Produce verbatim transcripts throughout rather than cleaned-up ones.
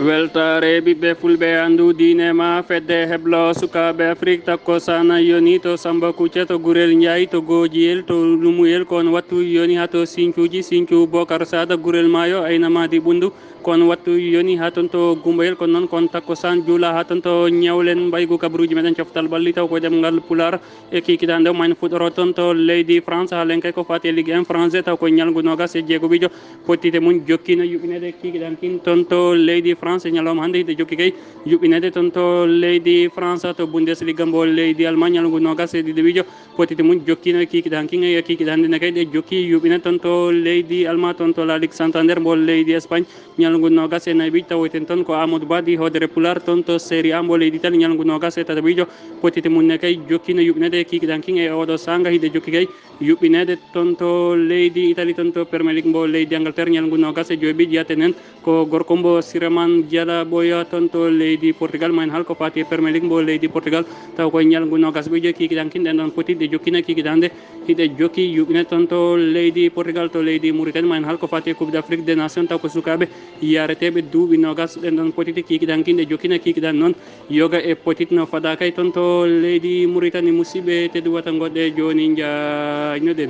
Weltaare ɓiɓɓe fulɓe, anndu diine ma fedde heblo sukaaɓe Afrik. Takko sana yoni to Samba Kucca, to Gurel Njaay, to Goojiyel, to Lumuyel, ko on wattu yoni haa to Sincuuji, Sincu Bokar Sada, Gurel Maayo, Ayna Madi Ɓunndu, ko on wattu yoni haa toon to Gumboyel, ko noon ko on takko san juula haa toon to Ñawlen, mbaygu kabaruuji meɗen coftal ɓalli taw ko e ɗemngal Pulaar. E kikiɗan ɗo, ma en fuɗɗoro toon to leydi France, haa lenkay ko faati e Ligue un français, taw ko ñalngu noogas e jeegoɓijo. Pottite mum jokkino yuɓɓineede kikiɗan kin toon to leydi France, ñalawma hannde hiɗe jokki kay yuɓɓineede toon to leydi France, to Bundesliga mbo leydi Allemagne, ñalngu noogas e ɗiɗo wijo. Pottite mum jokkino e kikiɗan kin, e kikiɗan hannde ne kay ɗe jokki yuɓɓineede toon to leydi Allemagne, toon to La Ligue Santander mbo leydi Espagne, ñalngu noogas e nayi wijo. Tawoyten toon ko Amadou Ba di hoodere Pulaar toon to Serie A mbo leydi Italie, ñalngu noogas e tataɓijo. Pottite mum ne kay jokkino yuɓɓineede e kikiɗan kin, e oɗo saanga hiɗe jokki kay yuɓɓineede toon to leydi Italie, toon to Premier League mbo leydi Angleterre, ñalngu noogas e joy ɓijo. Yaten en ko gorko mbo Sireman Jala Ɓoya toon to leydi Portugal, ma en haal ko faati e Premier League mbo leydi Portugal, taw koye ñalngu noogas ɓijo. Kikiɗan kin ɗen ɗon pottite jokkino kikiɗan hannde hiɗe jokki yuɓɓineede toon to leydi Portugal, to leydi Mauritanie, ma en haal ko faati e Coupe d'Afrique des Nations, taw ko sukaaɓe yareteeɓe duuɓi noogas. Ɗen ɗon pottite kikiɗan kin ɗe jokkino kikiɗan noon yoga e pottite no fada kay toon to leydi Mauritanie. Musidɓe tedduɓe, wata ngoɗɗe jooni, njaajnoɗen.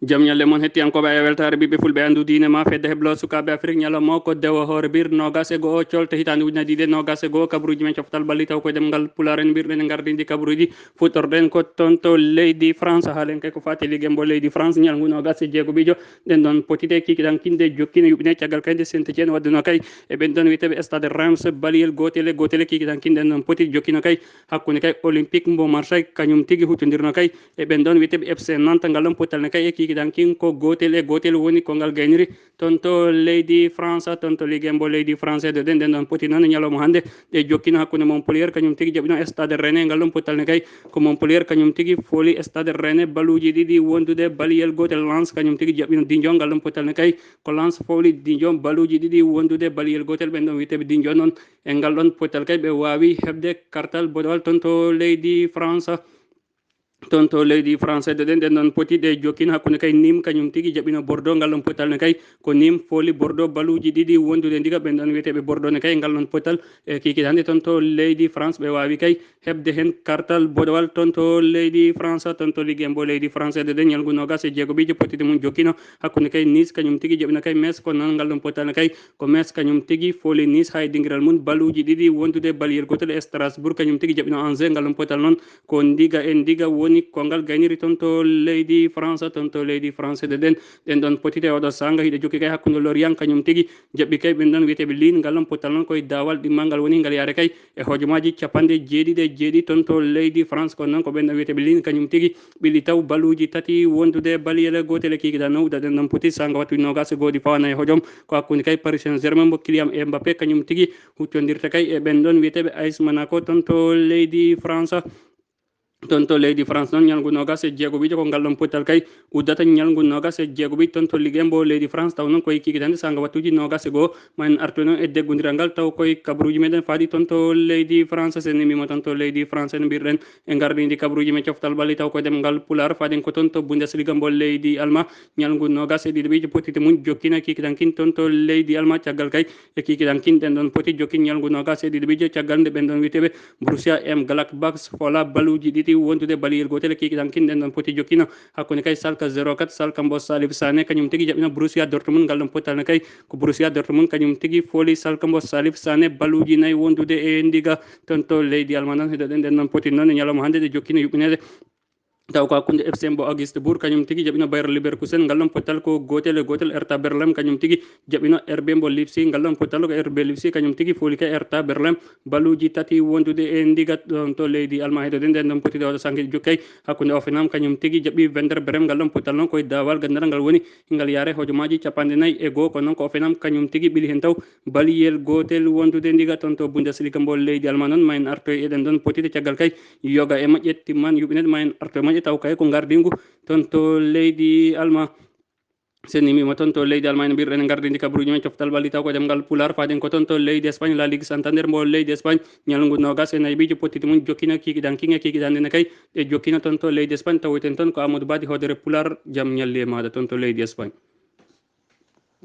Jam ñalle mon hettiyankooɓe, e weltaare ɓiɓɓe fulɓe, anndu diine ma fedde heblo sukaaɓe Afrik, ñalawma o ko dewo hoore bir noogas e go'o colte hitaande ujunere ɗiɗi e noogas e go'o, kabaruuji men coftal ɓalli taw koye ɗemngal Pulaar en mbirɗen e ngardiindi kabaruuji. Fuɗɗorɗen ko toon to leydi France, haalen kay ko faati e Ligue un mbo leydi France, ñalngu noogas e jeegoɓijo. Ɗen ɗon pottite kikiɗan kin ɗe jokkino yuɓɓineede caggal kay nde Saint-Étienne wadduno kay e ɓen ɗon wiyeteeɓe Stade Reims, baliyel gootel e gootel. Kikiɗan kin ɗen ɗon pottite jokkino kay hakkunde kay Olympique mbo Marseille, kañum tigi huccondirno kay e ɓen ɗon wiyeteeɓe F C Nantes. Ngal ɗon pottal ne kay e kikiɗan kin ko gootel e gootel woni ko ngal gayniri toon to leydi France, toon to Ligue un mbo leydi France. Ɗen ɗon pottite noon e ñalawma hannde ɗe jokkino hakkunde Montpellier kañum tigi jaɓɓino Stade Rennais. Ngal ɗon pottal ne kay ko Montpellier kañum tigi fooli Stade Rennais baluuji ɗiɗi wondude baliyel gootel. Lens kañum tigi jaɓɓino Dijon. Ngal ɗon pottal ne kay ko Lens fooli Dijon baluuji ɗiɗi wondude baliyel gootel. Ɓen ɗon wiyeteeɓe Dijon noon e ngal ɗon pottal kay ɓe waawi heɓde kartal boɗewal toon to leydi France. Toon to leydi France, ɗen ɗon pottite jokkino hakkunde kay Nîmes kañum tigi jaɓɓino Bordeaux. Ngal ɗon pottal ne kay ko Nîmes fooli Bordeaux baluuji ɗiɗi wondude ndiga. Ɓen ɗon wiyeteeɓe Bordeaux ne kay ngal ɗon pottal e kikiɗan hannde toon to leydi France ɓe waawi kay heɓde heen kartal boɗewal toon to leydi France, toon to Ligue un mbo leydi France. Ɗen ɗon ñalngu noogas e jeegoɓijo pottite mum jokkino hakkunde kay Nice kañum tigi jaɓɓino kay Metz, ko noon ngal ɗon pottal ne kay ko Metz kañum tigi fooli Nice haa e dingiral mum baluuji ɗiɗi wondude baliyel gootel. E Strasbourg kañum tigi jaɓɓino Angers. Ngal ɗon pottal noon ko ndiga e ndiga woni ko ngal gayniri toon to leydi France, toon to leydi France. Ɗen ɗon pottite oɗo saanga hiɗe jokki kay hakkunde Lorient kañum tigi jaɓɓi kay ɓen ɗon wiyeteeɓe Lille. Ngal ɗon pottal noon koye daawal ɗimmal ngal woni ngal yaare kay e hojomaaji capanɗe jeeɗiɗi e jeeɗiɗi toon to leydi France. Kono noon ko ɓen ɗon wiyeteeɓe Lille kañum tigi ɓilli taw baluuji tati wondude baliyel gootel e kikiɗan. No uda ɗen ɗon pottite saanga wattu noogas e go'o ɗi fawana e hojom ko hakkunde kay Paris Saint-Germain mbo Kylian Mbappé kañum tigi huccondirta kay e ɓen ɗon wiyeteeɓe A S Monaco toon to leydi France. Toon to leydi France noon, ñalngu noogas e jeegoɓijo ko ngal ɗon pottal kay uddata ñalngu noogas e jeegoɓijo toon to Ligue un mbo leydi France. Taw noon koye kikiɗan hannde saanga wattuuji noogas e go'o, ma en artoy noon e deggondiral ngal taw koye kabaruuji meɗen faadi toon to leydi France. So en mbiima toon to leydi France, en mbirɗen e ngardiindi kabaruuji men coftal ɓalli taw koye ɗemngal Pulaar, faaden ko toon to Bundesliga mbo leydi Allemagne. Ñalngu noogas e ɗiɗo ɓijo pottite mum jokkina kikiɗan kin toon to leydi Allemagne. Caggal kay e kikiɗan kin ɗen ɗon pottite jokkin ñalngu noogas e ɗiɗo ɓijo, caggal nde ɓen ɗon wiyeteeɓe Borussia Mönchengladbach foola baluuji ɗiɗi wondude baliyel gootel. Kikiɗan kin ɗen ɗon pottite jokkino hakkunde kay Schalke zéro quatre, Schalke mbo Salif Sané kañum tigi jaɓɓino Borussia Dortmund. Ngal ɗon pottal ne kay ko Borussia Dortmund kañum tigi fooli Schalke mbo Salif Sané baluuji nayi wondude e ndiga toon to leydi Allemagne. Noon heɗoɗen ɗen ɗon pottite noon e ñalawma hannde ɗe jokkino yuɓɓineede. Taw ko hakkunde F C mbo Augsburg kañum tigi jaɓɓino Bayer Leverkusen. Ngal ɗon pottal ko gootel e gootel. Hertha Berlin kañum tigi jaɓɓino R B mbo Leipzig. Ngal ɗon pottal ko R B Leipzig kañum tigi fooli kay Hertha Berlin baluuji tati wondude e ndiga toon to leydi Allemagne. Heɗoɗen ɗen ɗon pottite oɗo saanga hiɗe jokki kay hakkunde Hoffenheim kañum tigi jaɓɓi Werder Bremen. Ngal ɗon pottal noon koye daawal ganndal ngal woni ngal yaare hojomaaji capanɗe nayi e go'o. Kono noon ko Hoffenheim kañum tigi ɓili heen taw baliyel gootel wondude ndiga toon to Bundesliga mbo leydi Allemagne. Noon ma en artoy e ɗen ɗon pottite caggal kay yoga e majje timman yuɓɓineede, ma en artoy e majje taw kay ko ngardiingu toon to leydi Allemagne. Sen ni mima toon to leydi Allemagne, mbirɗen e ngardindi kabaruuji men coftal ɓalli taw ko ɗemngal Pulaar, faaden ko toon to leydi Espagne, La Ligue Santander mo leydi Espagne, ñalngu noogas e nayi ɓiijo, pottiti mum jokkina kiikiɗan kiŋ e kiikiɗan ndene kay, ɗe jokkina toon to leydi Espagne, tawoyten toon ko Amadou Badi hoodere Pulaar, jam ñalli e maaɗa toon to leydi Espagne.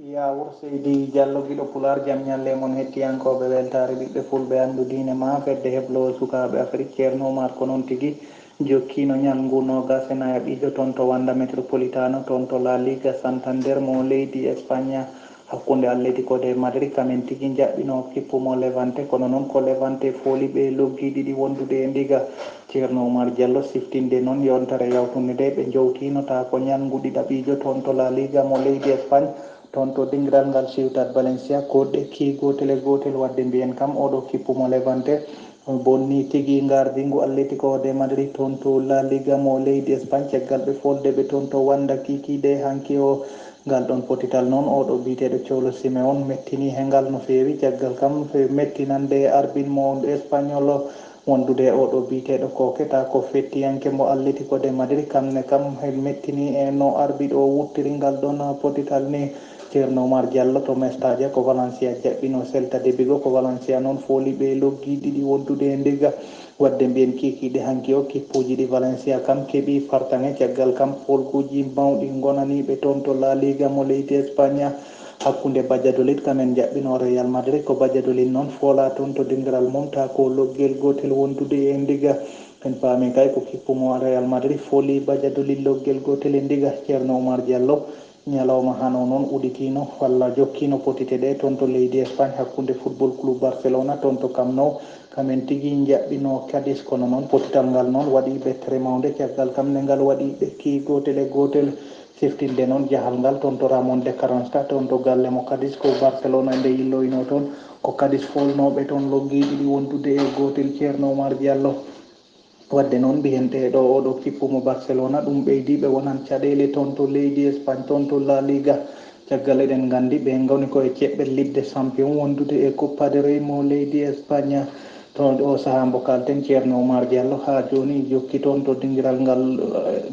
Yaawur seydi Diallo giɗo Pulaar, jam ñalle mon hettiyankooɓe weltaare ɓiɓɓe fulɓe anndu diine ma, fedde heblo sukaaɓe Afrik, Ceerno Umar ko noon tigi. Jokkino ñalngu noogas e nayaɓiijo toon to Wanda Metropolitano, toon to La Liga Santander mo leydi Espagne, hakkunde Atletico de Madrid, kamen tigi njaɓɓino kippu mo Levante, kono noon ko Levante fooli ɓe loggi ɗiɗi wondude e ndiga. Ceerno Umar Diallo siftinde noon yontere yawtunde nde, ɓe njowtino taa ko ñalngu ɗiɗaɓiijo toon to La Liga mo leydi Espagne, toon to dingiral ngal Ciutat Valencia, ko ɗekki gootel e gootel, wadde mbiyen kam oɗo kippu mo Levante bonni tigi ngardingu Atletico de Madrid toon to La Liga mo leydi Espagne, caggal ɓe folde ɓe toon to Wanda kiikiiɗe hanki o. Ngal ɗon potital noon, oɗo biyeteeɗo Cholo Simeone mettini he ngal no feewi, caggal kam mettinande arbitre mo Espagnol wondude e oɗo biyeteeɗo Koke, taa ko fettiyanke mo Atletico de Madrid, kam ne kam he mettini e no arbitre o wuttiri ngal ɗon potital ni. Ceerno Umar Diallo to Mestalla ko Valencia jaɓɓino Celta de Vigo, ko Valencia noon fooli ɓe loggi ɗiɗi wondude e ndiga. Wadde mbiyen kiikiiɗe hanki o, kippuuji ɗi Valencia kam keɓi fartaŋe, caggal kam polguuji mawɗi ngonaniiɓe toon to La Liga mo leydi Espagne. Hakkunde Valladolid kamen jaɓɓino Real Madrid, ko Valladolid noon foola toon to dingiral mum, taa ko loggel gootel wondude e ndiga. En paami kay ko kippu mo Real Madrid fooli Valladolid loggel gootel e ndiga. Ceerno Umar Diallo, ñalawma hano noon uɗitiino walla jokkiino potite ɗe toon to leydi Espagne hakkunde Football Club Barcelona toon to Camp Nou. Kamen tigi njaɓɓino Cadiz, kono noon potital ngal noon waɗi ɓettere mawnde, caggal kam nde ngal waɗi ɗekki gootel e gootel. Siftinde noon jahal ngal toon to Ramon de Carranza, toon to galle mo Cadiz, ko Barcelona nde yilloyno toon. Ko Cadiz foolnooɓe toon loggi ɗiɗi wondude e gootel, Ceerno Umar Diallo. Wadde noon, mbiyen ɗe ɗo, oɗo kippu mo Barcelona, ɗum ɓeydi ɓe wonan caɗeele toon to leydi Espagne, toon to La Liga. Caggal eɗen nganndi ɓe ngoni ko e ceɓɓel Ligue des Champions wondude e Copa del Rey mo leydi Espagne. To o sahaa mbo kaalten, Ceerno Umar Diallo, haa jooni jokki toon to dingiral ngal,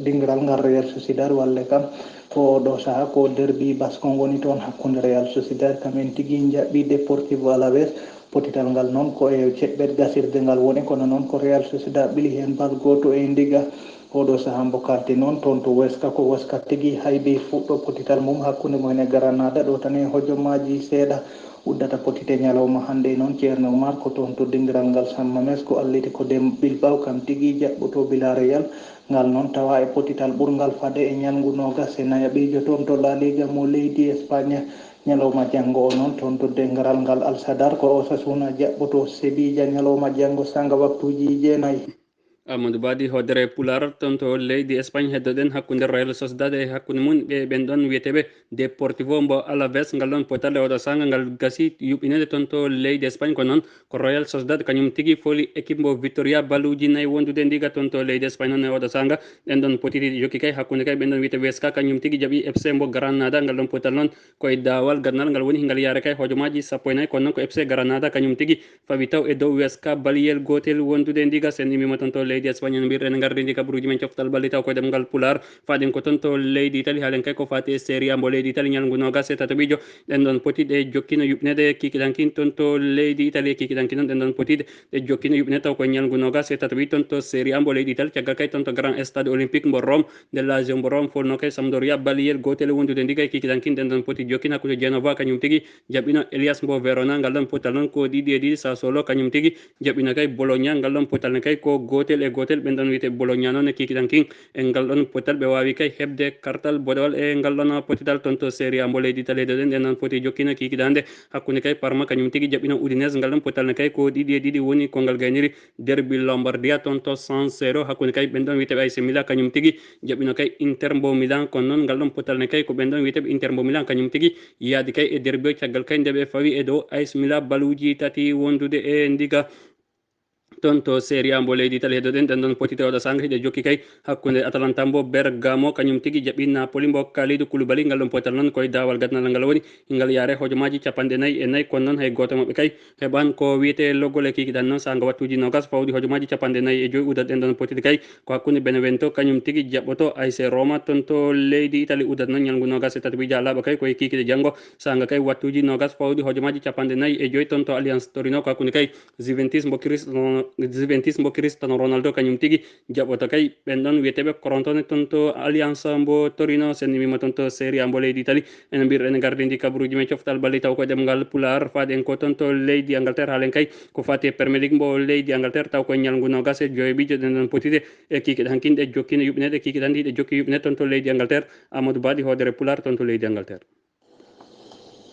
dingiral ngal Real Sociedad, walle kam ko oɗo sahaa ko derbi basko ngoni toon hakkunde Real Sociedad, kam en tigi njaɓɓi Deportivo Alaves. Potital ngal noon ko e ceɓɓet gasirde ngal woni, kono noon ko Real Sociedad ɓili heen bal gooto e ndiga. Oɗo sahaa mbo kaalten noon toon to Huesca, ko Huesca tigi haybi fuɗɗo potital mum hakkunde mum e Granada, ɗo tan e hojomaaji seeɗa uddata potite ñalawma hannde. E noon, Ceerno Umar, ko toon to dingiral ngal San Mames, ko Atletico de Bilbao kam tigi jaɓɓoto Villarreal. Ngal noon tawa e potital ɓurngal faade e ñalngu noogas e nayaɓiijo toon to La Liga mo leydi Espagne. Ñalawma janngo o noon, toon to dengaral ngal Al Sadar, ko Osasuna jaɓɓoto Sevilla ñalawma janngo sanga waktuuji jeenayi. Amadou Badi hoodere Pulaar, toon to leydi Espagne, heddoɗen hakkunde Real Sociedad e hakkunde mum e ɓen ɗon wiyeteeɓe Deportivo mbo Alaves. Ngal ɗon potal e oɗo saanga ngal gasi yuɓɓineede toon to leydi Espagne, ko noon ko Real Sociedad kañum tigi fooli équipe mbo Victoria baluuji nayi wondude ndiga toon to leydi Espagne. Noon e oɗo saanga ɗen ɗon potiti jokki kay hakkunde kay ɓen ɗon wiyete Huesca, kañum tigi jaɓi F C mbo Granada. Ngal ɗon potal noon ko e daawal gandal ngal woni ngal yaare kay hojomaaji sappo e nayi, kono noon ko F C Granada kañum tigi fawi taw e dow Huesca baliyel gootel wondude ndiga. Sen immima toon to leydi Espagne, en mbirɗen en ngardi ndi kabaruuji men coftal ɓalli taw ko e ɗemngal Pulaar. Faaɗen ko toon to leydi Italie, haalen kay ko faati e Serie A mbo leydi Italie, ñalngu noogas e tataɓiijo. Ɗen ɗon poti ɗe jokkino yuɓneede kikiɗankin toon to leydi Italie, kikiɗankin noon ɗen ɗon poti ɗe jokkino yuɓneede taw ko e ñalngu noogas e tataɓiijo toon to Serie A mbo leydi Italie, caggal kay toon to Grand Stade Olympique mbo Rome. Nde Lazio mbo Rome foolno kay Sampdoria baliyel gootel wondude ndiga e kikiɗankin ɗen ɗon poti jokkin hakkunde Genova kañum tigi jaɓɓino Elias mbo Verona. Ngal ɗon potal noon ko ɗiɗi e ɗiɗi. Sassuolo kañum tigi jaɓɓino kay Bologna. Ngal ɗon potal ne kay ko gootel e gootel. Ɓen ɗon wiyete Bologna noon e kikiɗankin. E ngal ɗon potal ɓe waawi kay heɓde kartal boɗewal e ngal ɗon potital toon to Serie A mbo leydi Italie. Ɗen ɗen ɗon poti jokkino kikiɗande hakkunde kay Parma kañum tigi jaɓɓino Udinese. Ngal ɗon potal ne kay ko ɗiɗi e ɗiɗi woni ko ngal gayniri Derby Lombardia toon to San Siro, hakkunde kay ɓen ɗon wiyeteeɓe A C Milan kañum tigi jaɓɓino kay Inter mbo Milan. Kono noon ngal ɗon potal ne kay ko ɓen ɗon wiyeteeɓe Inter mbo Milan kañum tigi yaadi kay e derby o, caggal kay nde ɓe fawi e dow A C Milan baluuji tati wondude e ndiga. Toon to Serie A mbo leydi Italie, heddoɗen ɗen ɗon potite oɗo saanga. Hiɗe jokki kay hakkunde Atalanta mbo Bergamo, kañum tigi jaɓɓi Napoli mbo Kalidou Koulibaly. Ngal ɗon potal noon koye daawal gadanal ngal woni. Ngal yaare hojomaaji capanɗe nayi e nayi, kono noon hay gooto maɓɓe kay heɓan ko wiyetee loggol e kikiɗan noon. Saanga wattuuji noogas fawɗi hojomaaji capanɗe nayi e joyi, uddat ɗen ɗon potite kay ko hakkunde Benevento, kañum tigi jaɓɓoto A C Roma toon to leydi Italie. Uddat noon ñalngu noogas e tati ɓiija laaɓa kay koye kikiɗe janngo. Saanga kay wattuuji noogas fawɗi hojomaaji capanɗe nayi e joyi toon to Allianz Torino, ko hakkunde kay Juventus mbo Cristiano, Juventus mbo Cristiano Ronaldo, kañum tigi jaɓɓoto kay ɓen ɗon wiyeteeɓe korontone toon to Allianz mbo Torino. Sen iwima toon to Serie A mbo leydi Italie, ene mbiyɗen gardindi kabaruuji men coftal balli taw ko ɗemngal Pulaar. Faaɗen ko toon to leydi Angleterre, haalen kay ko faati e Premier League mbo leydi Angleterre, taw ko ñalngu noogas e joyi ɓiijo ɗen ɗon potite e kikiɗe hankin ɗe jokkino yuɓɓineede, kikiɗe hanndi ɗe jokki yuɓɓineede toon to leydi Angleterre. Amadou Badi, hoodere Pulaar toon to leydi Angleterre.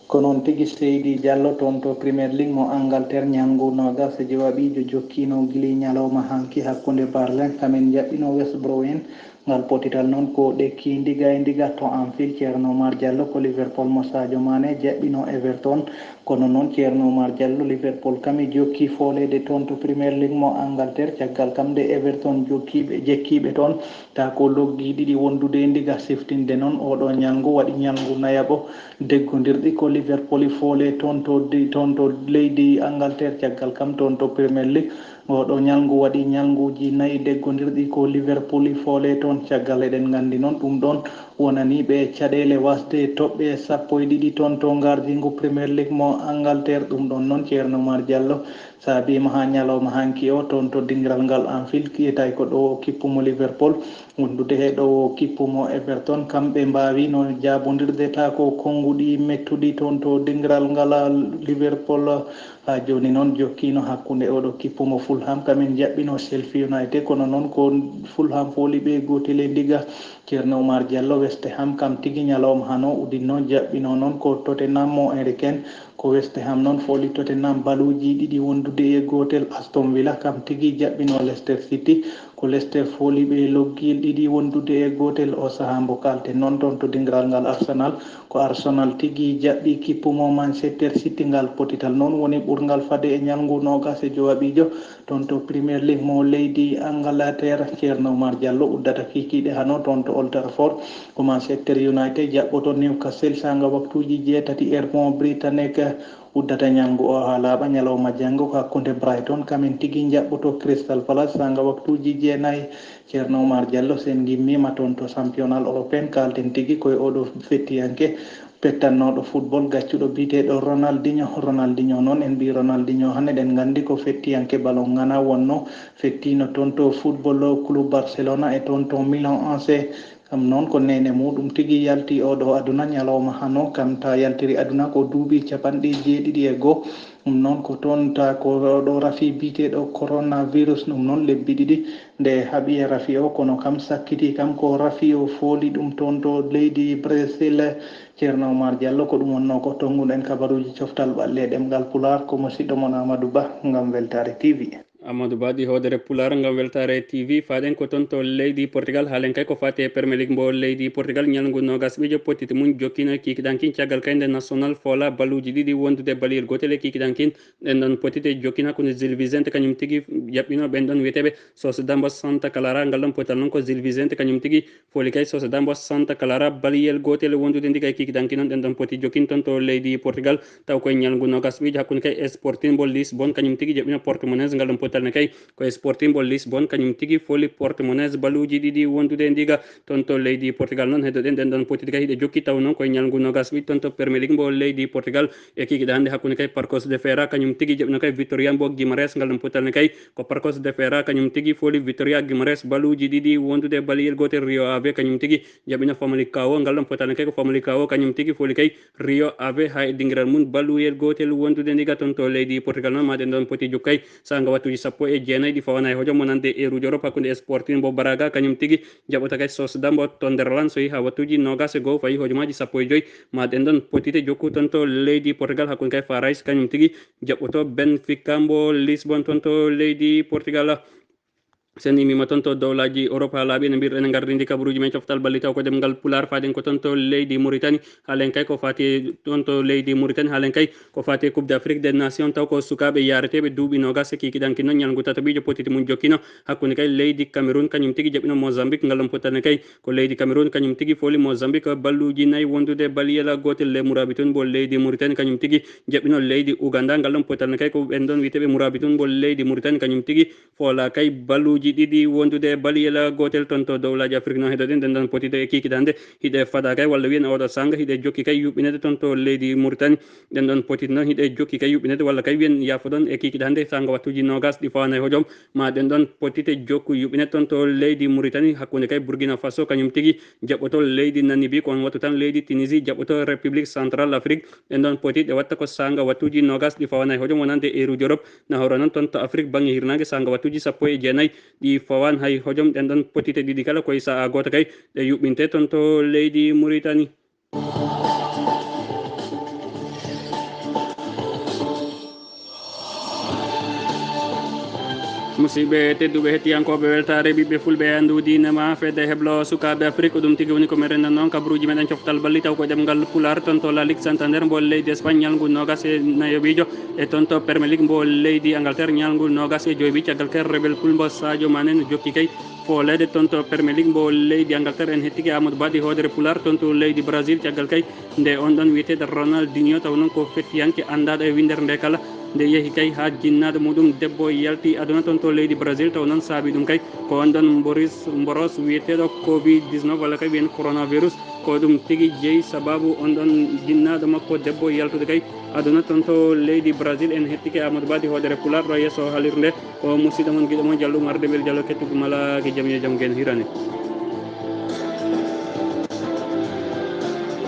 Ko noon tigi, Seydi Diallo, toon to Premier League mo Angleterre, ñalngu noogas e jowaɓiijo jokkiino gili ñalawma hanki hakkunde Burnley, kamin jaɓɓino West Brom en. Ngal potital noon ko ɗekki ndiga e ndiga to Anfield. Ceerno Oumar Diallo, ko Liverpool mo Sadio Mané jaɓɓino Everton. Kono noon Ceerno Oumar Diallo, Liverpool kam e jokki fooleede toon to Premier League mo Angleterre, caggal kam nde Everton jokkiiɓe, jekkiiɓe toon. Ta ko loggi ɗiɗi wondude e ndiga siftinde noon oɗo ñalngu waɗi ñalngu nayaɓo deggondirɗi ko Liverpool e foole toon to di-, toon to leydi Angleterre, caggal kam toon to Premier League. Oɗo ñalngu waɗi ñalnguuji nayi deggondirɗi ko Liverpool e foole toon. Caggal eɗen nganndi noon ɗum ɗoon wonani ɓe caɗeele wasde toɓɓe sappo e ɗiɗi toon to ngardiingu Premier League mo Angleterre. Ɗum ɗoon noon Ceerno Oumar Diallo saabiima haa ñalawma hanki o toon to dingiral ngal Anfield, kiyetay ko ɗo o kippu mo Liverpool. Wondude he ɗo o kippu mo Everton, kamɓe mbaawino jaabondirde ta ko konnguɗi mettuɗi toon to dingiral ngal Liverpool. Haa jooni noon jokkiino hakkunde oɗo kippu mo Fulham, kamin jaɓɓino Sheffield United, kono noon ko Fulham fooli ɓe gootel e ndiga. Ceerno Oumar Diallo, West Ham kam tigi ñalawma hano udinno jaɓɓino noon ko Tottenham mo Henry Kane. Ko West Ham noon fooli Tottenham baluuji ɗiɗi wondude e gootel. Aston Villa kam tigi jaɓɓino Leicester City. Ko Leicester fooli ɓe loggil ɗiɗi wondude e gootel. O sahaa mbo kaalten noon toon to dingiral ngal Arsenal. Ko Arsenal tigi jaɓɓi kippu mo Manchester City. Ngal potital noon woni ɓurngal fade e ñalngu noogas e jowaɓiijo toon to Premier League mo leydi Angleterre. Ceerno Oumar Diallo uddata kikiiɗe hano toon to Old Trafford. Ko Manchester United jaɓɓoto Newcastle saanga waktuuji jeetati heure mo britannique. Uddata ñalngu o haa laaɓa ñalawma janngo ko hakkunde Brighton, kamin tigi jaɓɓoto Crystal Palace saanga waktuuji jeenayi. Ceerno Oumar Diallo, sen ngimmiima toon to championnat européen, kaalten tigi koye oɗo fettiyanke pettannooɗo football gaccuɗo biyeteeɗo Ronaldinho. Ronaldinho noon, en mbii Ronaldinho hannde, eɗen nganndi ko fettiyanke ballon ŋana wonno, fettiino toon to football club Barcelona e toon to Milan A C. Kam noon ko neene muuɗum tigi yalti oɗo aduna ñalawma hano. Kam ta yaltiri aduna ko duuɓi capanɗe jeeɗiɗi e goo. Ɗum noon ko toon ta ko oɗo rafi biyeteeɗo coronavirus. Ɗum noon lebbi ɗiɗi nde haɓi e rafi o, kono kam sakkiti kam ko rafi o fooli ɗum toon to leydi Brésil. Ceerno Oumar Diallo, ko ɗum wonnoo ko tonnguɗen kabaruuji coftal ɓalli e ɗemngal Pulaar, ko musiɗɗo mon Amadou Ba ngam Weltaare T V. Amadou Ba ɗi hoodere Pulaar ngam Weltaare T V. Faaɗen ko toon to leydi Portugal, haalen kay ko faati e Premier League mbo leydi Portugal. Ñalngu noogas ɓiijo pottite mum jokkino e kikiɗanki caggal kay nde National foola balluuji ɗiɗi wondude baliyel gootel e kikiɗankin. Ɗen ɗon pottite jokkino hakkunde Gil Vicente kañum tigi jaɓɓino ɓen ɗon wiyeteeɓe Sociedad mbo Santa Clara. Ngal ɗon potal noon ko Gil Vicente kañum tigi fooli kay Sociedad mbo Santa Clara baliyel gootel wondude ndiga e kikiɗanki noon. Ɗen ɗon poti jokkin toon to leydi Portugal. Taw koye ñalngu noogas ɓiijo hakkunde kay Sporting mbo Lisbon kañum tigi jaɓɓino Portimonense. Ngal ɗon potal ne kay ko Sporting mbo Lisbon kañum tigi fooli Portimonense baluuji ɗiɗi wondude e ndiga toon to leydi Portugal. Noon heddoɗen ɗen ɗon potiti kay hiɗe jokki, taw noon koye ñalngu noogas ɓiijo toon to Premier League mbo leydi Portugal. E kikiɗe hannde hakkunde kay Parcos de Feira kañum tigi jaɓɓino kay Victoria mbo Guimarães. Ngal ɗon potal ne kay ko Parcos de Feira kañum tigi fooli Victoria Guimarães baluuji ɗiɗi wondude baliyel gootel. Rio Ave kañum tigi jaɓɓino Famalicão. Ngal ɗon potal ne kay ko Famalicão kañum tigi fooli kay Rio Ave haa e dingiral mum baluyel gootel wondude ndiga toon to leydi Portugal. Noon ma ɗen ɗon poti jokkay saanga wattuuji sappo e jeenayi ɗi fawana e hojom wonande eeruuji Europe hakkunde Sporting mbo Braga kañum tigi jaɓɓata kay Sociedad mbo Tonderland. So yehi haa wattuuji noogas e goo fayi hojomaaji sappo e joyi, ma ɗen ɗon potite jokku toon to leydi Portugal hakkunde kay Farais kañum tigi jaɓɓoto Benfica mbo Lisbon toon to leydi Portugal. Sen immima toon to dowlaaji Europe, haa laaɓi ene mbiyɗen ene ngardindi kabaruuji men coftal balli taw ko ɗemngal Pulaar, faaden ko toon to leydi Mauritanie. Haalen kay ko faati toon to leydi Mauritanie, haalen kay ko faati Coupe d'Afrique des Nations, taw ko sukaaɓe yaareteeɓe duuɓi noogas e kikiɗanki noon, ñalngu tataɓiijo potiti mum jokkino hakkunde kay leydi Cameroun kañum tigi jaɓɓino Mozambique. Ngal ɗoon pottal ne kay ko leydi Cameroun kañum tigi fooli Mozambique balluuji nayi wondude baliyela gootel. Le Mourabitoun mbo leydi Mauritanie kañum tigi jaɓɓino leydi Ouganda. Ngal ɗoon pottal ne kay ko ɓeen ɗoon wiyeteeɓe Mourabitoun mbo leydi Mauritanie kañum tigi foola kay balluuji ɗiɗi wondude baliyela gootel. Toon to dowlaaji Afrik noon heɗoɗen ɗen ɗoon potite e kikiɗe hannde hiɗe fada kay walla wiyen oɗo sanga hiɗe jokki kay yuɓɓinede toon to leydi Mauritanie. Ɗen ɗoon potite noon hiɗe jokki kay yuɓɓinede walla kay wiyen yaafoɗon e kikiɗe hannde sanga wattuuji noogas ɗi fawana e hojom ma ɗen ɗoon potite jokku yuɓɓinede toon to leydi Mauritanie hakkunde kay Burkina Faso kañum tigi jaɓɓoto leydi Namibie, ko on wattu tan leydi Tunisie jaɓɓoto République Centrale Afrique. Ɗen ɗoon potite watta ko sanga wattuuji noogas ɗi fawana e hojom wonande eeruuji Europe. Na hawra noon toon to Afrik bannge hirnaange sanga wattuuji sappo e jeenayi ɗi fawan hay hojom. Ɗen ɗoon potite ɗiɗi kala koye sa'a gooto kay ɗe yuɓɓinte toon to leydi Mauritanie. Musidɓe tedduɓe hettiyankooɓe weltaare ɓiɓɓe fulɓe e anndude ine ma fedde heblo sukaaɓe Afrik, ko ɗum tigi woni ko men renndano on kabaruuji meɗen coftal balli taw ko ɗemngal Pulaar. Toon to La Ligue Santander mbo leydi Espagne ñalngu noogas e nayoɓiijo, e toon to Premier League mbo leydi Angleterre ñalngu noogas e joyɓi caggal kay rebel pul mbo Sadio Mané no jokki kay fooleede. Toon to Premier League mbo leydi Angleterre en hettike Amadou Badi hoodere Pulaar. Toon to leydi Brésil caggal kay nde on ɗon wiyeteeɗo Ronaldinho taw noon ko fettiyanke anndaaɗo e winndere nde kala, nde yehi kay haa jinnaaɗo muɗum debbo yalti aduna toon to leydi Brésil. Taw noon saabi ɗum kay ko on ɗon Boris Mboros wiyeteeɗo covid dix-neuf walla kay wiyen coronavirus. Ko ɗum tigi jeyi sababu on ɗon jinnaaɗo makko debbo yaltude kay aduna toon to leydi Brésil. En hettike Amadou Badi hoodere Pulaar ɗo yeeso haalirde nde. Ko musidɗo mon, giɗo mon, Jallo Umar Dembel Jallo, kettugu malaaki jam yo jam gen hirane.